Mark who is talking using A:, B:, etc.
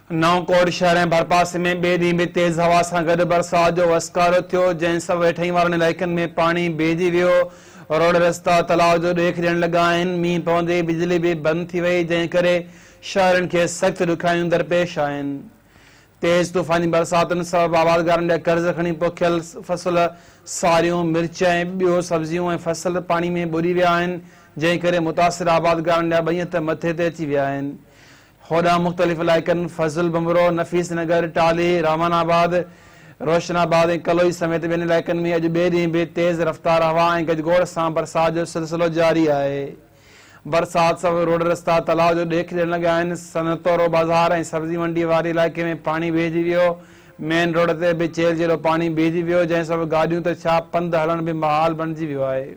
A: نئون ڪوٽ شهر ۽ ڀرپاسي ۾ ٻئي ڏينهن به تيز هوا سان گڏ برسات جو وسڪارو ٿيو، جنهن سبب هيٺئين وارن علائقن ۾ پاڻي بيهجي ويو، روڊ رستا تلاء جو ڏيک ڏيڻ لڳا آهن، مينهن پوندي ئي بجلي به بند ٿي وئي، جنهن ڪري شهرين کي سخت ڏکيائيون درپيش آهن. تيز طوفاني برساتن سبب آبادگارن جا قرض کڻي پوکيل فصل ساريون، مرچ ۽ ٻيو سبزيون ۽ فصل پاڻي ۾ ٻڏي ويا آهن، جنهن ڪري متاثر آبادگارن جا ٻئي هٿ مٿي تي اچي ويا آهن. هوڏانهن مختلف علائقن فضل ڀنڀرو، نفيس نگر، ٽالهي، رحمان آباد، روشن آباد ۽ ڪلوئي سميت ٻين علائقن ۾ اڄ ٻئي ڏينهن به تيز رفتار هوا ۽ گجگوڙ سان برسات جو سلسلو جاري آهي. برسات سبب روڊ رستا تلاء جو ڏيک ڏيڻ لڳا آهن، سنتورو بازار ۽ سبزي منڊي واري علائقي ۾ پاڻي بيهجي ويو، مين روڊ تي به چيلهه جيڏو پاڻي بيهجي ويو، جنهن سبب گاڏيون ته ڇا پنڌ هلڻ به محال بڻجي ويو آهي.